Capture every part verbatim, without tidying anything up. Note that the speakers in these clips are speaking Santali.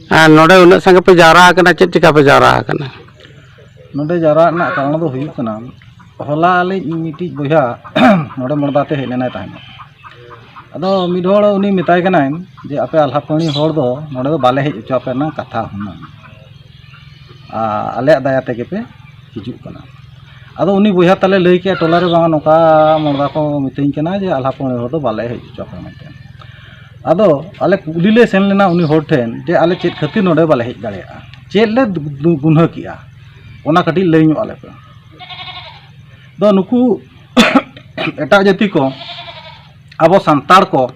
ᱟᱨ ᱱᱚᱰᱮ ᱩᱱᱟᱹᱜ ᱥᱟᱸᱜᱮ ᱯᱮ ᱡᱟᱣᱨᱟ ᱟᱠᱟᱱᱟ, ᱪᱮᱫ ᱪᱤᱠᱟ ᱯᱮ ᱡᱟᱣᱨᱟ ᱟᱠᱟᱱᱟ? ᱱᱚᱰᱮ ᱡᱟᱣᱨᱟ ᱨᱮᱱᱟᱜ ᱠᱟᱨᱚᱱ ᱫᱚ ᱦᱩᱭᱩᱜ ᱠᱟᱱᱟ, ᱦᱚᱞᱟ ᱟᱞᱮ ᱤᱧ ᱢᱤᱫᱴᱤᱡ ᱵᱚᱭᱦᱟ ᱱᱚᱰᱮ ᱢᱚᱲᱫᱟ ᱛᱮ ᱦᱮᱡ ᱞᱮᱱᱟᱭ ᱛᱟᱦᱮᱸᱫ᱾ ᱟᱫᱚ ᱢᱤᱫ ᱦᱚᱲ ᱩᱱᱤ ᱢᱮᱛᱟᱭ ᱠᱟᱱᱟᱭ ᱡᱮ, "ᱟᱯᱮ ᱟᱞᱦᱟᱯᱟᱹᱲᱤ ᱦᱚᱲ ᱫᱚ ᱱᱚᱰᱮ ᱫᱚ ᱵᱟᱞᱮ ᱦᱮᱡ ᱦᱚᱪᱚ ᱟᱯᱮ ᱨᱮᱱᱟᱜ ᱠᱟᱛᱷᱟ ᱦᱩᱱᱟᱹᱝ, ᱟᱨ ᱟᱞᱮᱭᱟᱜ ᱫᱟᱭᱟ ᱛᱮᱜᱮ ᱯᱮ ᱦᱤᱡᱩᱜ ᱠᱟᱱᱟ᱾" ᱟᱫᱚ ᱩᱱᱤ ᱵᱚᱭᱦᱟ ᱛᱟᱞᱮ ᱞᱟᱹᱭ ᱠᱮᱜᱼᱟ ᱴᱚᱞᱟ ᱨᱮ, "ᱵᱟᱝᱟ, ᱱᱚᱝᱠᱟ ᱢᱚᱲᱫᱟ ᱠᱚ ᱢᱤᱛᱟᱹᱧ ᱠᱟᱱᱟ ᱡᱮ ᱟᱞᱦᱟᱯᱟᱹᱲᱤ ᱦᱚᱲ ᱫᱚ ᱵᱟᱞᱮ ᱦᱮᱡ ᱦᱚᱪᱚ ᱟᱯᱮ" ᱢᱮᱱᱛᱮ᱾ ᱟᱫᱚ ᱟᱞᱮ ᱠᱩᱞᱤ ᱞᱮ ᱥᱮᱱ ᱞᱮᱱᱟ ᱩᱱᱤ ᱦᱚᱲ ᱴᱷᱮᱱ ᱡᱮ, "ᱟᱞᱮ ᱪᱮᱫ ᱠᱷᱟᱹᱛᱤᱨ ᱱᱚᱰᱮ ᱵᱟᱞᱮ ᱦᱮᱡ ᱫᱟᱲᱮᱭᱟᱜᱼᱟ, ᱪᱮᱫ ᱞᱮ ᱫᱩ-, ᱫᱩ-, ᱜᱩᱱᱟᱹ ᱠᱮᱜᱼᱟ, ᱚᱱᱟ ᱠᱟᱹᱴᱤᱡ ᱞᱟᱹᱭ ᱧᱚᱜ ᱟᱞᱮ ᱯᱮ?" ᱫᱚ ᱱᱩᱠᱩ ᱮᱴᱟᱜ ᱡᱟᱹᱛᱤ ᱠᱚ ᱟᱵᱚ ᱥᱟᱱᱛᱟᱲ ᱠᱚ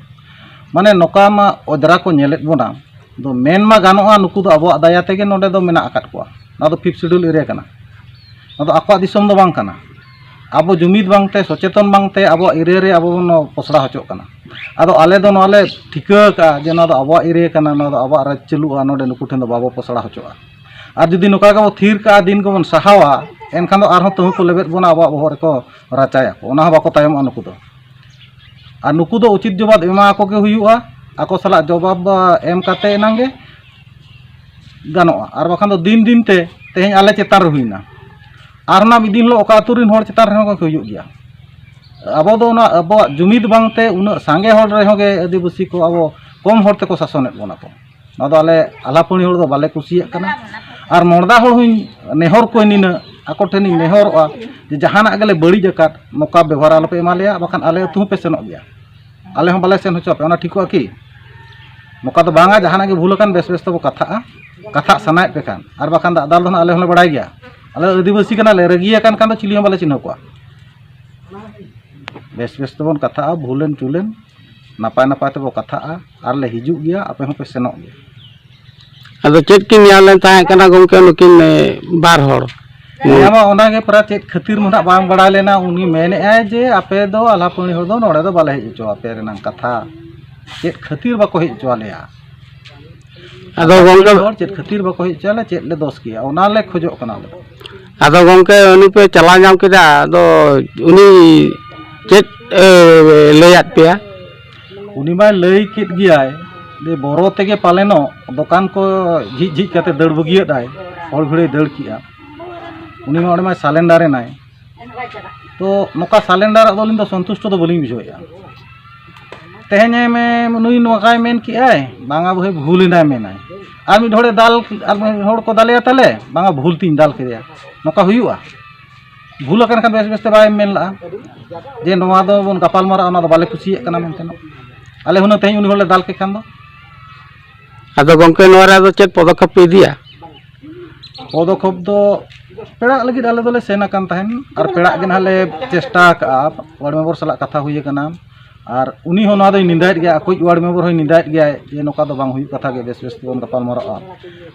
ᱢᱟᱱᱮ ᱱᱚᱝᱠᱟ ᱢᱟ ᱚᱡᱽᱨᱟ ᱠᱚ ᱧᱮᱞᱮᱫ ᱵᱚᱱᱟ, ᱫᱚ ᱢᱮᱱ ᱢᱟ ᱜᱟᱱᱚᱜᱼᱟ ᱱᱩᱠᱩ ᱫᱚ ᱟᱵᱚᱣᱟᱜ ᱫᱟᱭᱟ ᱛᱮᱜᱮ ᱱᱚᱰᱮ ᱫᱚ ᱢᱮᱱᱟᱜ ᱟᱠᱟᱫ ᱠᱚᱣᱟ᱾ ᱱᱚᱣᱟ ᱫᱚ ᱯᱷᱤᱯᱛᱷ ᱥᱤᱰᱩᱞ ᱮᱨᱤᱭᱟ ᱠᱟᱱᱟ, ᱱᱚᱣᱟ ᱫᱚ ᱟᱠᱚᱣᱟᱜ ᱫᱤᱥᱚᱢ ᱫᱚ ᱵᱟᱝ ᱠᱟᱱᱟ᱾ ᱟᱵᱚ ᱡᱩᱢᱤᱫ ᱵᱟᱝᱛᱮ, ᱥᱚᱪᱮᱛᱚᱱ ᱵᱟᱝᱛᱮ ᱟᱵᱚᱣᱟᱜ ᱮᱨᱤᱭᱟ ᱨᱮ ᱟᱵᱚ ᱵᱚᱱ ᱯᱚᱥᱲᱟ ᱦᱚᱪᱚᱜ ᱠᱟᱱᱟ᱾ ᱟᱫᱚ ᱟᱞᱮ ᱫᱚ ᱱᱚᱣᱟ ᱞᱮ ᱴᱷᱤᱠᱟᱹ ᱟᱠᱟᱫᱼᱟ ᱡᱮ ᱱᱚᱣᱟ ᱫᱚ ᱟᱵᱚᱣᱟᱜ ᱮᱨᱤᱭᱟ ᱠᱟᱱᱟ, ᱱᱚᱣᱟ ᱫᱚ ᱟᱵᱚᱣᱟᱜ ᱨᱟᱡᱽ ᱪᱟᱹᱞᱩᱜᱼᱟ, ᱱᱚᱰᱮ ᱱᱩᱠᱩ ᱴᱷᱮᱱ ᱫᱚ ᱵᱟᱵᱚ ᱯᱚᱥᱲᱟ ᱦᱚᱪᱚᱜᱼᱟ᱾ ᱟᱨ ᱡᱩᱫᱤ ᱱᱚᱝᱠᱟ ᱜᱮᱵᱚ ᱛᱷᱤᱨ ᱠᱟᱜᱼᱟ, ᱫᱤᱱ ᱜᱮᱵᱚᱱ ᱥᱟᱦᱟᱣᱟ, ᱮᱱᱠᱷᱟᱱ ᱫᱚ ᱟᱨᱦᱚᱸ ᱛᱟᱹᱦᱩ ᱠᱚ ᱞᱮᱵᱮᱫ ᱵᱚᱱᱟ, ᱟᱵᱚᱣᱟᱜ ᱵᱚᱦᱚᱜ ᱨᱮᱠᱚ ᱨᱟᱪᱟᱭᱟᱠᱚ, ᱚᱱᱟ ᱦᱚᱸ ᱵᱟᱠᱚ ᱛᱟᱭᱚᱢᱚᱜᱼᱟ ᱱᱩᱠᱩ ᱫᱚ᱾ ᱟᱨ ᱱᱩᱠᱩ ᱫᱚ ᱩᱪᱤᱛ ᱡᱚᱵᱟᱵ ᱮᱢᱟ ᱟᱠᱚ ᱜᱮ ᱦᱩᱭᱩᱜᱼᱟ, ᱟᱠᱚ ᱥᱟᱞᱟᱜ ᱡᱚᱵᱟᱵ ᱮᱢ ᱠᱟᱛᱮ ᱮᱱᱟᱝ ᱜᱮ ᱜᱟᱱᱚᱜᱼᱟ, ᱟᱨ ᱵᱟᱠᱷᱟᱱ ᱫᱚ ᱫᱤᱱ ᱫᱤᱱ ᱛᱮ ᱛᱮᱦᱮᱧ ᱟᱞᱮ ᱪᱮᱛᱟᱱ ᱨᱮ ᱦᱩᱭᱱᱟ, ᱟᱨ ᱚᱱᱟ ᱢᱤᱫ ᱫᱤᱱ ᱦᱤᱞᱳᱜ ᱚᱠᱟ ᱟᱹᱛᱩ ᱨᱮᱱ ᱦᱚᱲ ᱪᱮᱛᱟᱱ ᱨᱮᱦᱚᱸ ᱦᱩᱭᱩᱜ ᱜᱮᱭᱟ᱾ ᱟᱵᱚ ᱫᱚ ᱚᱱᱟ ᱟᱵᱚᱣᱟᱜ ᱡᱩᱢᱤᱫ ᱵᱟᱝᱛᱮ ᱩᱱᱟᱹᱜ ᱥᱟᱸᱜᱮ ᱦᱚᱲ ᱨᱮᱦᱚᱸ ᱜᱮ ᱟᱹᱫᱤᱵᱟᱹᱥᱤ ᱠᱚ ᱟᱵᱚ ᱠᱚᱢ ᱦᱚᱲ ᱛᱮᱠᱚ ᱥᱟᱥᱚᱱᱮᱫ ᱵᱚᱱᱟ ᱠᱚ᱾ ᱱᱚᱣᱟ ᱫᱚ ᱟᱞᱮ ᱟᱞᱟᱯᱟᱹᱲᱤ ᱦᱚᱲ ᱫᱚ ᱵᱟᱞᱮ ᱠᱩᱥᱤᱭᱟᱜ ᱠᱟᱱᱟ᱾ ᱟᱨ ᱢᱚᱲᱫᱟ ᱦᱚᱲ ᱦᱚᱸᱧ ᱱᱮᱦᱚᱨ ᱠᱚᱣᱟ ᱱᱤᱱᱟᱹᱜ, ᱟᱠᱚ ᱴᱷᱮᱱᱤᱧ ᱱᱮᱦᱚᱨᱚᱜᱼᱟ ᱡᱮ ᱡᱟᱦᱟᱱᱟᱜ ᱜᱮᱞᱮ ᱵᱟᱹᱲᱤᱡ ᱟᱠᱟᱫ, ᱱᱚᱝᱠᱟ ᱵᱮᱵᱚᱦᱟᱨ ᱟᱞᱚᱯᱮ ᱮᱢᱟ ᱞᱮᱭᱟ, ᱵᱟᱠᱷᱟᱱ ᱟᱞᱮ ᱟᱹᱛᱩ ᱦᱚᱸᱯᱮ ᱥᱮᱱᱚᱜ ᱜᱮᱭᱟ, ᱟᱞᱮ ᱦᱚᱸ ᱵᱟᱞᱮ ᱥᱮᱱ ᱦᱚᱪᱚ ᱟᱯᱮᱭᱟ, ᱚᱱᱟ ᱴᱷᱤᱠᱚᱜᱼᱟ ᱠᱤ? ᱱᱚᱝᱠᱟ ᱫᱚ ᱵᱟᱝᱟ, ᱡᱟᱦᱟᱱᱟᱜ ᱜᱮ ᱵᱷᱩᱞ ᱟᱠᱟᱱ ᱵᱮᱥ ᱵᱮᱥ ᱛᱮᱵᱚ ᱠᱟᱛᱷᱟᱜᱼᱟ, ᱠᱟᱛᱷᱟᱜ ᱥᱟᱱᱟᱭᱮᱫ ᱯᱮ ᱠᱷᱟᱱ, ᱟᱨ ᱵᱟᱠᱷᱟᱱ ᱫᱟᱜ ᱫᱟᱞ ᱫᱚ ᱱᱟᱜ ᱟᱞᱮ ᱦᱚᱸᱞᱮ ᱵᱟᱲᱟᱭ ᱜᱮᱭᱟ᱾ ᱟᱞᱮ ᱟᱹᱫᱤᱵᱟᱹᱥᱤ ᱠᱟᱱᱟᱞᱮ, ᱨᱟᱹᱜᱤ ᱟᱠᱟᱱ ᱠᱷᱟᱱ ᱫᱚ ᱪᱤᱞᱤ ᱦᱚᱸ ᱵᱟᱞᱮ ᱪᱤᱱᱦᱟᱹᱣ ᱠᱚᱣᱟ᱾ ᱵᱮᱥ ᱵᱮᱥ ᱛᱮᱵᱚᱱ ᱠᱟᱛᱷᱟᱜᱼᱟ, ᱵᱷᱩᱞᱮᱱ ᱪᱩᱞᱮᱱ ᱱᱟᱯᱟᱭ ᱱᱟᱯᱟᱭ ᱛᱮᱵᱚ ᱠᱟᱛᱷᱟᱜᱼᱟ, ᱟᱨ ᱞᱮ ᱦᱤᱡᱩᱜ ᱜᱮᱭᱟ, ᱟᱯᱮ ᱦᱚᱸᱯᱮ ᱥᱮᱱᱚᱜ ᱜᱮᱭᱟ᱾ ᱟᱫᱚ ᱪᱮᱫ ᱠᱤᱱ ᱧᱮᱞ ᱞᱮᱱ ᱛᱟᱦᱮᱸ ᱠᱟᱱᱟ ᱜᱚᱢᱠᱮ, ᱱᱩᱠᱤᱱ, ᱮ, ᱵᱟᱨ ᱦᱚᱲ? ᱦᱮᱸ, ᱢᱟ ᱚᱱᱟᱜᱮ ᱯᱨᱟᱭ ᱪᱮᱫ ᱠᱷᱟᱹᱛᱤᱨ ᱢᱟ ᱱᱟᱜ ᱵᱟᱝ ᱵᱟᱲᱟᱭ ᱞᱮᱱᱟ, ᱩᱱᱤ ᱢᱮᱱᱮᱫᱼᱟᱭ ᱡᱮ ᱟᱯᱮ ᱫᱚ ᱟᱞᱟᱯᱟᱹᱲᱤ ᱦᱚᱲ ᱫᱚ ᱱᱚᱰᱮ ᱫᱚ ᱵᱟᱞᱮ ᱦᱮᱡ ᱦᱚᱪᱚ ᱟᱯᱮ ᱨᱮᱱᱟᱝ ᱠᱟᱛᱷᱟ, ᱪᱮᱫ ᱠᱷᱟᱹᱛᱤᱨ ᱵᱟᱠᱚ ᱦᱮᱡ ᱦᱚᱪᱚ ᱟᱞᱮᱭᱟ? ᱟᱫᱚ ᱜᱚᱢᱠᱮ, ᱦᱚᱲ ᱪᱮᱫ ᱠᱷᱟᱹᱛᱤᱨ ᱵᱟᱠᱚ ᱦᱮᱡ ᱦᱚᱪᱚ ᱟᱞᱮ, ᱪᱮᱫ ᱞᱮ ᱫᱳᱥ ᱠᱮᱭᱟ, ᱚᱱᱟ ᱞᱮ ᱠᱷᱚᱡᱚᱜ ᱠᱟᱱᱟ ᱟᱞᱮ ᱫᱚ᱾ ᱟᱫᱚ ᱜᱚᱢᱠᱮ, ᱩᱱᱤ ᱯᱮ ᱪᱟᱞᱟᱣ ᱧᱟᱢ ᱠᱮᱫᱟ, ᱟᱫᱚ ᱩᱱᱤ ᱪᱮᱫ ᱮ ᱞᱟᱹᱭᱟᱫ ᱯᱮᱭᱟ? ᱩᱱᱤ ᱢᱟᱭ ᱞᱟᱹᱭ ᱠᱮᱫ ᱜᱮᱭᱟᱭ, ᱡᱮ ᱵᱚᱨᱚ ᱛᱮᱜᱮ ᱯᱟᱞᱮᱱᱚᱜ ᱫᱚᱠᱟᱱ ᱠᱚ ᱡᱷᱤᱡ ᱡᱷᱤᱡ ᱠᱟᱛᱮ ᱫᱟᱹᱲ ᱵᱟᱹᱜᱤᱭᱟᱹᱫᱟᱭ, ᱦᱚᱲ ᱵᱷᱤᱲᱮ ᱫᱟᱹᱲ ᱠᱮᱜᱼᱟ᱾ ᱩᱱᱤ ᱢᱟ ᱚᱸᱰᱮ ᱢᱟᱭ surrender ᱮᱱᱟᱭ᱾ ᱛᱚ ᱱᱚᱝᱠᱟ surrender ᱟᱜ ᱫᱚ ᱟᱹᱞᱤᱧ ᱫᱚ ᱥᱚᱱᱛᱩᱥᱴᱚ ᱫᱚ ᱵᱟᱹᱞᱤᱧ ᱵᱩᱡᱷᱟᱹᱣᱮᱫᱼᱟ᱾ ᱛᱮᱦᱮᱧ ᱮ ᱢᱮ-, ᱱᱩᱭ ᱱᱚᱝᱠᱟᱭ ᱢᱮᱱ ᱠᱮᱜᱼᱟᱭ, ᱵᱟᱝᱟ ᱵᱷᱟᱹᱭ, ᱵᱷᱩᱞ ᱮᱱᱟᱭ ᱢᱮᱱᱟᱭ᱾ ᱟᱨ ᱢᱤᱫ ᱦᱚᱲᱮ ᱫᱟᱞ, ᱟᱨ ᱢᱤᱫ ᱦᱚᱲ ᱠᱚ ᱫᱟᱞᱮᱭᱟ ᱛᱟᱞᱮ, ᱵᱟᱝᱟ ᱵᱷᱩᱞ ᱛᱤᱧ ᱫᱟᱞ ᱠᱮᱫᱮᱭᱟ᱾ ᱱᱚᱝᱠᱟ ᱦᱩᱭᱩᱜᱼᱟ? ᱵᱷᱩᱞ ᱟᱠᱟᱱ ᱠᱷᱟᱱ ᱵᱮᱥ ᱵᱮᱥ ᱛᱮ ᱵᱟᱭ ᱢᱮᱱ ᱞᱟᱜᱼᱟ ᱡᱮ ᱱᱚᱣᱟ ᱫᱚ ᱵᱚᱱ ᱜᱟᱯᱟᱞ ᱢᱟᱨᱟᱜᱼᱟ, ᱚᱱᱟ ᱫᱚ ᱵᱟᱞᱮ ᱠᱩᱥᱤᱭᱟᱜ ᱠᱟᱱᱟ ᱢᱮᱱᱛᱮ᱾ ᱟᱞᱮ ᱦᱩᱱᱟᱹᱝ ᱛᱮᱦᱮᱧ ᱩᱱᱤ ᱦᱚᱲ ᱞᱮ ᱫᱟᱞ ᱠᱮ ᱠᱷᱟᱱ ᱫᱚ᱾ ᱟᱫᱚ ᱜᱚᱢᱠᱮ, ᱱᱚᱣᱟ ᱨᱮ ᱟᱫᱚ ᱪᱮᱫ ᱯᱚᱫᱚᱠᱷᱮᱯ ᱯᱮ ᱤᱫᱤᱭᱟ? ᱯᱚᱫᱚᱠᱷᱮᱯ ᱫᱚ ᱯᱮᱲᱟᱜ ᱞᱟᱹᱜᱤᱫ ᱟᱞᱮ ᱫᱚᱞᱮ ᱥᱮᱱ ᱟᱠᱟᱱ ᱛᱟᱦᱮᱱ, ᱟᱨ ᱯᱮᱲᱟᱜ ᱜᱮ ᱱᱟᱦᱟᱜ ᱞᱮ ᱪᱮᱥᱴᱟ ᱟᱠᱟᱜᱼᱟ᱾ ᱣᱟᱨᱰ ᱢᱮᱢᱵᱚᱨ ᱥᱟᱞᱟᱜ ᱠᱟᱛᱷᱟ ᱦᱩᱭ ᱟᱠᱟᱱᱟ, ᱟᱨ ᱩᱱᱤ ᱦᱚᱸ ᱱᱚᱣᱟ ᱫᱚᱭ ᱱᱤᱸᱫᱟᱭᱮᱫ ᱜᱮᱭᱟ, ᱟᱠᱚᱭᱤᱡ ᱣᱟᱨᱰ ᱢᱮᱢᱵᱚᱨ ᱦᱚᱸᱭ ᱱᱤᱸᱫᱟᱭᱮᱫ ᱜᱮᱭᱟᱭ ᱡᱮ ᱱᱚᱝᱠᱟ ᱫᱚ ᱵᱟᱝ ᱦᱩᱭᱩᱜ ᱠᱟᱛᱷᱟ ᱜᱮ, ᱵᱮᱥ ᱵᱮᱥ ᱛᱮᱵᱚᱱ ᱜᱟᱯᱟᱞ ᱢᱟᱨᱟᱜᱼᱟ᱾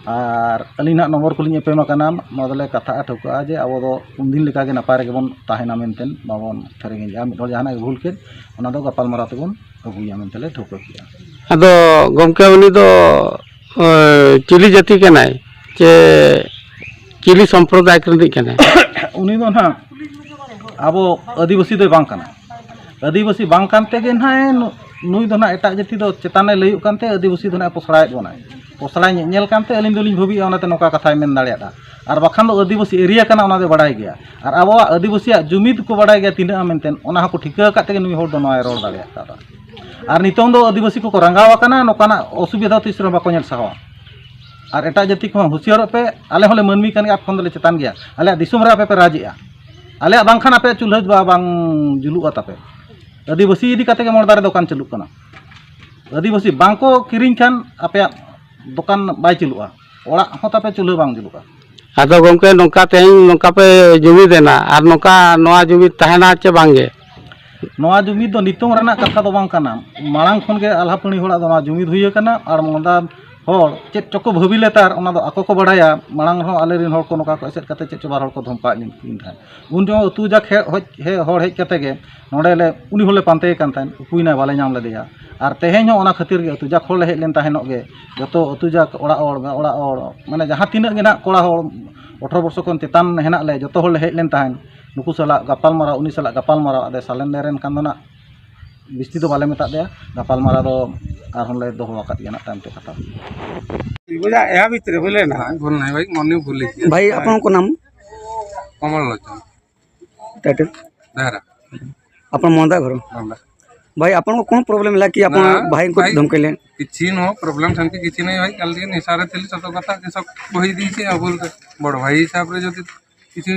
ᱟᱨ ᱟᱹᱞᱤᱧ ᱱᱟᱦᱟᱜ ᱱᱚᱢᱵᱚᱨ ᱠᱚᱞᱤᱧ ᱮᱯᱮᱢ ᱟᱠᱟᱱᱟ, ᱱᱚᱣᱟ ᱫᱚᱞᱮ ᱠᱟᱛᱷᱟ ᱴᱷᱟᱹᱣᱠᱟᱹᱜᱼᱟ ᱡᱮ ᱟᱵᱚ ᱫᱚ ᱩᱱᱫᱤᱱ ᱞᱮᱠᱟᱜᱮ ᱱᱟᱯᱟᱭ ᱨᱮᱜᱮ ᱵᱚᱱ ᱛᱟᱦᱮᱱᱟ ᱢᱮᱱᱛᱮ, ᱵᱟᱵᱚᱱ ᱥᱮᱨᱮᱧ ᱜᱮᱭᱟ᱾ ᱢᱤᱫ ᱦᱚᱲ ᱡᱟᱦᱟᱱᱟᱜ ᱜᱮ ᱵᱷᱩᱞ ᱠᱮᱫ, ᱚᱱᱟ ᱫᱚ ᱜᱟᱯᱟᱞ ᱢᱟᱨᱟᱣ ᱛᱮᱵᱚᱱ ᱟᱹᱜᱩᱭᱟ ᱢᱮᱱᱛᱮ ᱞᱮ ᱴᱷᱟᱹᱣᱠᱟᱹ ᱠᱮᱜᱼᱟ᱾ ᱟᱫᱚ ᱜᱚᱢᱠᱮ, ᱩᱱᱤ ᱫᱚ, ᱮ, ᱪᱤᱞᱤ ᱡᱟᱹᱛᱤ ᱠᱟᱱᱟᱭ, ᱪᱮ ᱪᱤᱞᱤ ᱥᱚᱢᱯᱨᱚᱫᱟᱭ ᱨᱤᱱᱤᱡ ᱠᱟᱱᱟᱭ? ᱩᱱᱤ ᱫᱚ ᱱᱟᱦᱟᱜ ᱟᱵᱚ ᱟᱹᱫᱤᱵᱟᱹᱥᱤ ᱫᱚᱭ ᱵᱟᱝ ᱠᱟᱱᱟ᱾ ᱟᱹᱫᱤᱵᱟᱹᱥᱤ ᱵᱟᱝ ᱠᱟᱱ ᱛᱮᱜᱮ ᱱᱟᱦᱟᱜ ᱱᱩ-, ᱱᱩᱭ ᱫᱚ ᱱᱟᱦᱟᱜ ᱮᱴᱟᱜ ᱡᱟᱹᱛᱤ ᱫᱚ ᱪᱮᱛᱟᱱᱮ ᱞᱟᱹᱭᱚᱜ ᱠᱟᱱᱛᱮ ᱟᱹᱫᱤᱵᱟᱹᱥᱤ ᱫᱚ ᱱᱟᱦᱟᱜ ᱯᱚᱥᱲᱟᱭᱮᱫ ᱵᱚᱱᱟᱭ᱾ ᱯᱚᱥᱲᱟᱭ ᱧᱮ-, ᱧᱮᱞ ᱠᱟᱱᱛᱮ ᱟᱹᱞᱤᱧ ᱫᱚᱞᱤᱧ ᱵᱷᱟᱹᱵᱤᱭᱮᱫᱼᱟ, ᱚᱱᱟᱛᱮ ᱱᱚᱝᱠᱟ ᱠᱟᱛᱷᱟᱭ ᱢᱮᱱ ᱫᱟᱲᱮᱭᱟᱜᱼᱟ᱾ ᱟᱨ ᱵᱟᱠᱷᱟᱱ ᱫᱚ ᱟᱹᱫᱤᱵᱟᱹᱥᱤ ᱮᱨᱤᱭᱟ ᱠᱟᱱᱟ, ᱚᱱᱟ ᱫᱚᱭ ᱵᱟᱲᱟᱭ ᱜᱮᱭᱟ᱾ ᱟᱨ ᱟᱵᱚᱣᱟᱜ ᱟᱹᱫᱤᱵᱟᱹᱥᱤᱭᱟᱜ ᱡᱩᱢᱤᱫ ᱠᱚ ᱵᱟᱲᱟᱭ ᱜᱮᱭᱟ ᱛᱤᱱᱟᱹᱜᱼᱟ ᱢᱮᱱᱛᱮ, ᱚᱱᱟ ᱦᱚᱸᱠᱚ ᱴᱷᱤᱠᱟᱹ ᱟᱠᱟᱫ ᱛᱮᱜᱮ ᱱᱩᱭ ᱦᱚᱲ ᱫᱚ ᱱᱚᱣᱟᱭ ᱨᱚᱲ ᱫᱟᱲᱮᱭᱟᱜ ᱠᱟᱱᱟ᱾ ᱟᱨ ᱱᱤᱛᱚᱝ ᱫᱚ ᱟᱹᱫᱤᱵᱟᱹᱥᱤ ᱠᱚᱠᱚ ᱨᱟᱸᱜᱟᱣ ᱟᱠᱟᱱᱟ, ᱱᱚᱝᱠᱟᱱᱟᱜ ᱚᱥᱩᱵᱤᱫᱷᱟ ᱛᱤᱥ ᱨᱮᱦᱚᱸ ᱵᱟᱠᱚ ᱧᱮᱞ ᱥᱟᱦᱟᱣᱟ᱾ ᱟᱨ ᱮᱴᱟᱜ ᱡᱟᱹᱛᱤ ᱠᱚᱦᱚᱸ ᱦᱩᱸᱥᱤᱭᱟᱹᱨᱚᱜ ᱯᱮ, ᱟᱞᱮ ᱦᱚᱸᱞᱮ ᱢᱟᱹᱱᱢᱤ ᱠᱟᱱ ᱜᱮᱭᱟ, ᱟᱯᱮ ᱠᱷᱚᱱ ᱫᱚᱞᱮ ᱪᱮᱛᱟᱱ ᱜᱮᱭᱟ, ᱟᱞᱮᱭᱟᱜ ᱫᱤᱥᱚᱢ ᱨᱮ ᱟᱯᱮ ᱯᱮ ᱨᱟᱡᱽ ᱮᱜᱼᱟ, ᱟᱞᱮᱭᱟᱜ ᱵᱟᱝᱠᱷᱟᱱ ᱟᱯᱮᱭᱟᱜ ᱪᱩᱞᱦᱟᱹ ᱵᱟ-, ᱵᱟᱝ ᱡᱩᱞᱩᱜᱼᱟ ᱛᱟᱯᱮ᱾ ᱟᱹᱫᱤᱵᱟᱹᱥᱤ ᱤᱫᱤ ᱠᱟᱛᱮ ᱜᱮ ᱢᱚᱬᱮ ᱫᱟᱨᱮ ᱫᱚᱠᱟᱱ ᱪᱟᱹᱞᱩᱜ ᱠᱟᱱᱟ᱾ ᱟᱹᱫᱤᱵᱟᱹᱥᱤ ᱵᱟᱝ ᱠᱚ ᱠᱤᱨᱤᱧ ᱠᱷᱟᱱ ᱟᱯᱮᱭᱟᱜ ᱫᱚᱠᱟᱱ ᱵᱟᱭ ᱪᱟᱹᱞᱩᱜᱼᱟ, ᱚᱲᱟᱜ ᱦᱚᱸ ᱛᱟᱯᱮ ᱪᱩᱞᱦᱟᱹ ᱵᱟᱝ ᱡᱩᱞᱩᱜᱼᱟ᱾ ᱟᱫᱚ ᱜᱚᱢᱠᱮ, ᱱᱚᱝᱠᱟ ᱛᱮᱦᱮᱧ ᱱᱚᱝᱠᱟ ᱯᱮ ᱡᱩᱢᱤᱫ ᱮᱱᱟ, ᱟᱨ ᱱᱚᱝᱠᱟ ᱱᱚᱣᱟ ᱡᱩᱢᱤᱫ ᱛᱟᱦᱮᱱᱟ ᱪᱮ ᱵᱟᱝ ᱜᱮ? ᱱᱚᱣᱟ ᱡᱩᱢᱤᱫ ᱫᱚ ᱱᱤᱛᱚᱝ ᱨᱮᱱᱟᱜ ᱠᱟᱛᱷᱟ ᱫᱚ ᱵᱟᱝ ᱠᱟᱱᱟ, ᱢᱟᱲᱟᱝ ᱠᱷᱚᱱ ᱜᱮ ᱟᱞᱦᱟᱯᱟᱹᱲᱤ ᱦᱚᱲᱟᱜ ᱫᱚ ᱱᱚᱣᱟ ᱡᱩᱢᱤᱫ ᱦᱩᱭ ᱟᱠᱟᱱᱟ᱾ ᱟᱨ ᱢᱚᱫᱟᱱ ᱦᱚᱲ ᱪᱮᱫ ᱪᱚᱠᱚ ᱵᱷᱟᱹᱵᱤ ᱞᱮᱛᱟᱨ, ᱚᱱᱟ ᱫᱚ ᱟᱠᱚ ᱠᱚ ᱵᱟᱲᱟᱭᱟ᱾ ᱢᱟᱲᱟᱝ ᱨᱮᱦᱚᱸ ᱟᱞᱮᱨᱮᱱ ᱦᱚᱲ ᱠᱚ ᱱᱚᱝᱠᱟ ᱠᱚ ᱮᱥᱮᱫ ᱠᱟᱛᱮ ᱪᱮᱫ ᱪᱚ ᱵᱟᱨ ᱦᱚᱲ ᱠᱚ ᱫᱷᱚᱢᱠᱟᱣᱮᱫ ᱞᱤᱧ ᱛᱟᱦᱮᱸᱫ᱾ ᱩᱱ ᱡᱚᱠᱷᱚᱱ ᱟᱹᱛᱩ ᱡᱟᱠ ᱦᱮᱡ, ᱦᱚᱡ-, ᱦᱮ-, ᱦᱚᱲ ᱦᱮᱡ ᱠᱟᱛᱮ ᱜᱮ ᱱᱚᱰᱮ ᱞᱮ, ᱩᱱᱤ ᱦᱚᱲᱞᱮ ᱯᱟᱱᱛᱮᱭᱮ ᱠᱟᱱ ᱛᱟᱦᱮᱸᱫ, ᱩᱠᱩᱭᱮᱱᱟᱭ, ᱵᱟᱞᱮ ᱧᱟᱢ ᱞᱮᱫᱮᱭᱟ᱾ ᱟᱨ ᱛᱮᱦᱮᱧ ᱦᱚᱸ ᱚᱱᱟ ᱠᱷᱟᱹᱛᱤᱨ ᱜᱮ ᱟᱹᱛᱩ ᱡᱟᱠ ᱦᱚᱲ ᱞᱮ ᱦᱮᱡ ᱞᱮᱱ ᱛᱟᱦᱮᱱᱚᱜ ᱜᱮ, ᱡᱚᱛᱚ ᱟᱹᱛᱩ ᱡᱟᱠ ᱚᱲᱟᱜ ᱦᱚᱲ, ᱚᱲᱟᱜ ᱦᱚᱲ, ᱢᱟᱱᱮ ᱡᱟᱦᱟᱸ ᱛᱤᱱᱟᱹᱜ ᱜᱮ ᱱᱟᱦᱟᱜ ᱠᱚᱲᱟ ᱦᱚᱲ, ᱟᱴᱷᱨᱚ ᱵᱚᱨᱥᱚ ᱠᱷᱚᱱ ᱪᱮᱛᱟᱱ ᱦᱮᱱᱟᱜ ᱞᱮ, ᱡᱚᱛᱚ ᱦᱚᱲ ᱞᱮ ᱦᱮᱡ ᱞᱮᱱ ᱛᱟᱦᱮᱸᱫ᱾ ᱱᱩᱠᱩ ᱥᱟᱞᱟᱜ ᱜᱟᱯᱟᱞ ᱢᱟᱨᱟᱣ, ᱩᱱᱤ ᱥᱟᱞᱟᱜ ᱜᱟᱯᱟᱞ ᱢᱟᱨᱟᱣ, ᱟᱫᱚ surrender ᱮᱱ ᱠᱷᱟᱱ ᱫᱚ ᱱᱟᱜ ᱵᱤᱥᱛᱤ ᱫᱚ ᱵᱟᱞᱮ ᱢᱮᱛᱟᱜ ᱫᱮᱭᱟ, ᱜᱟᱯᱟᱞᱢᱟᱨᱟᱣ ᱫᱚ ᱟᱨᱦᱚᱸ ᱞᱮ ᱫᱚᱦᱚ ᱟᱠᱟᱫ ᱜᱮᱭᱟ ᱱᱟᱜ ᱛᱟᱭᱚᱢ ᱛᱮ ᱠᱟᱛᱷᱟ᱾ ᱵᱚᱭᱦᱟ, ᱮᱦᱟ ᱵᱷᱤᱛᱨᱤ ᱵᱚᱞᱮ ᱱᱟ᱾ ᱵᱷᱩᱞ ᱱᱟᱭ ᱵᱷᱟᱭ, ᱢᱚᱱᱮ ᱵᱷᱩᱞ ᱦᱤᱡᱩᱜ᱾ ᱵᱷᱟᱭ, ᱟᱯᱱᱟᱨ ᱠᱚ ᱱᱟᱢ? କମଳ ଲୋଚନ। ଟାଇଟେଲ? ବେହେରା। ଆପଣ ମନ୍ଦା ଘର? ମନ୍ଦା। ଭାଇ, ଆପଣଙ୍କୁ କ'ଣ ପ୍ରୋବ୍ଲେମ ହେଲା କି ଆପଣ ନା, ଭାଇଙ୍କୁ ଭାଇ, ଧମକେଇଲେ? କିଛି ନୁହଁ, ପ୍ରୋବ୍ଲେମ ସେମିତି କିଛି ନାହିଁ ଭାଇ। କାଲି ଟିକେ ନିଶାରେ ଥିଲି, ସତ କଥା, କିସ କହିଦେଇଛି ଆଉ। ଭୁଲ, ବଡ଼ ଭାଇ ହିସାବରେ ଯଦି କିଛି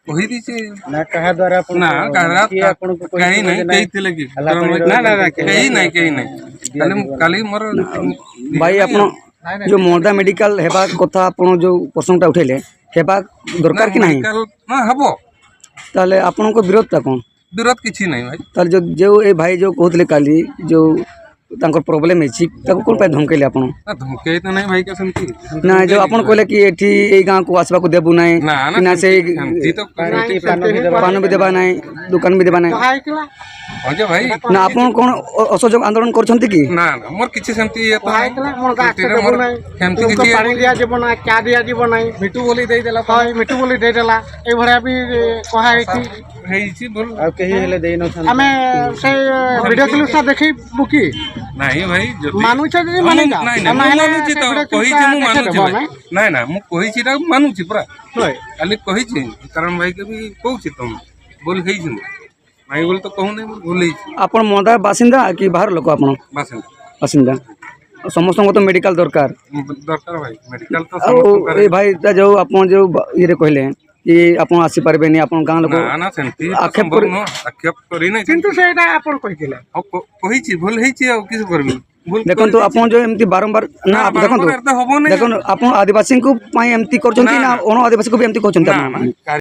କହିଦେଇଛି। ନା, କାହା ଦ୍ୱାରା ଆପଣ, ନା, କାହା ଦ୍ୱାରା କିଏ ଆପଣଙ୍କୁ କେହି ନାହିଁ, କହିଥିଲେ? କେହି ଥିଲେ କି? କାରଣ ନା, ନା, ନା, କେହି ନାହିଁ, କେହି ନାହିଁ। କାଲି, କାଲି ମୋର ଭାଇ, ଆପଣ ଯୋଉ ମନ୍ଦା ମେଡିକାଲ ହେବା କଥା, ଆପଣ ଯୋଉ ପ୍ରସଙ୍ଗଟା ଉଠେଇଲେ, ହେବା ଦରକାର ନା, କି ନାହିଁ? ମେଡିକାଲ, ନା, ହବ। ତାହେଲେ ଆପଣଙ୍କ ବିରୋଧଟା କ'ଣ? ବିରୋଧ କିଛି ନାହିଁ ଭାଇ। ତାହେଲେ ଯୋଉ, ଯୋଉ ଏ ଭାଇ ଯୋଉ କହୁଥିଲେ କାଲି, ଯୋଉ ତାଙ୍କର ପ୍ରୋବ୍ଲେମ ହେଇଛି, ତାକୁ କ'ଣ ପାଇଁ ଧମକେଇଲେ ଆପଣ? ନା, ଧମକେଇ ତ ନାହିଁ ଭାଇ, କା ସେମିତି। ନା, ଯୋଉ ଆପଣ କହିଲେ କି ଏଠି ଏଇ ଗାଁକୁ ଆସିବାକୁ ଦେବୁ ନାହିଁ, ନା, ନା, କି ନା, ସେଇ ସେମିତି, ସେମିତି ତ ପାନ ବି ଦେବା ନାହିଁ, ଦୋକାନ ବି ଦେବା ନାହିଁ। ହଁ ଯେ ଭାଇ। ନା, ଆପଣ କ'ଣ ଅ-, ଅସହଯୋଗ ଆନ୍ଦୋଳନ କରିଛନ୍ତି କି? ନା, ନା, ମୋର କିଛି ସେମିତି ଇଏ ତ ନାହିଁ। ସେମିତି କିଛି ପାଣି ଦିଆଯିବ ନାହିଁ, ଚା ଦିଆଯିବ ନାହିଁ। ମିଟୁ ବୋଲି ଦେଇଦେଲା। ହଁ, ମିଟୁ ବୋଲି ଦେଇଦେଲା। ଏଇଭଳିଆ ବି କହା ହେଇଛି। ହେଇଛି, ଭଲ। ଆଉ କେହି ହେଲେ ଦେଇନଥାନ୍ତି। ଆମେ ସେ ଭିଡ଼ିଓ କ୍ଲିପଟା ଦେଖେଇବୁ କି? ନାଇଁ ଭାଇ, ଯଦି ମାନୁଛ ଯଦି ହଁ, ମାନିଯାଅ। ନାଇଁ, ନାଇଁ, ମୁଁ ମାନୁଛି ତ, କହିଛି, ମୁଁ ମାନୁଛି ଭାଇ। ନାଇଁ, ନାଇଁ, ମୁଁ କହିଛି, ଏଇଟା ମାନୁଛି ପୁରା। କାଲି କହିଛି, କାରଣ ଭାଇ କେ ବି କହୁଛି, ତମେ ଭୁଲ ହେଇଛି। ମୁଁ ନାଇଁ ବୋଲି ତ କହୁନି, ମୁଁ ଭୁଲ ହେଇଛି। ଆପଣ ମନ୍ଦା ବାସିନ୍ଦା କି ବାହାର ଲୋକ ଆପଣ? ବାସିନ୍ଦା। ବାସିନ୍ଦା। ସମସ୍ତଙ୍କୁ ତ ମେଡିକାଲ ଦରକାର। ଦରକାର ଭାଇ, ମେଡିକାଲ ତ ଆଉ ସମସ୍ତଙ୍କର। ଏ ଭାଇଟା ଯୋଉ ଆପଣ ଯୋଉ ବା-, ଇଏରେ କହିଲେ କି ଆପଣ ଆସିପାରିବେନି, ଆପଣ ଗାଁ ଲୋକ ନା, ନା, ସେମିତି ତ ଆକ୍ଷେପ ସମ୍ଭବ କରି ନୁହଁ, ଆକ୍ଷେପ କରି ନାହିଁ। କିନ୍ତୁ ସେଇଟା ଆପଣ କହିଥିଲେ। ଆଉ କ-, କହିଛି, ଭୁଲ ହେଇଛି, ଆଉ କିଛି କରିବି। ଭୁଲ ଦେଖନ୍ତୁ, କରିଛି। ଆପଣ ଯୋଉ ଏମିତି ବାରମ୍ବାର, ନା, ନା, ଆପଣ ଦେଖନ୍ତୁ, ବାରମ୍ବାର ତ ହବନି। ଦେଖନ୍ତୁ, ଆପଣ ଆଦିବାସୀଙ୍କୁ ପାଇଁ ଏମିତି କରୁଛନ୍ତି ନା, ନା ନା। ଅଣ ଆଦିବାସୀଙ୍କୁ ବି ଏମିତି କରୁଛନ୍ତି ନା, ଆପଣ? ନା,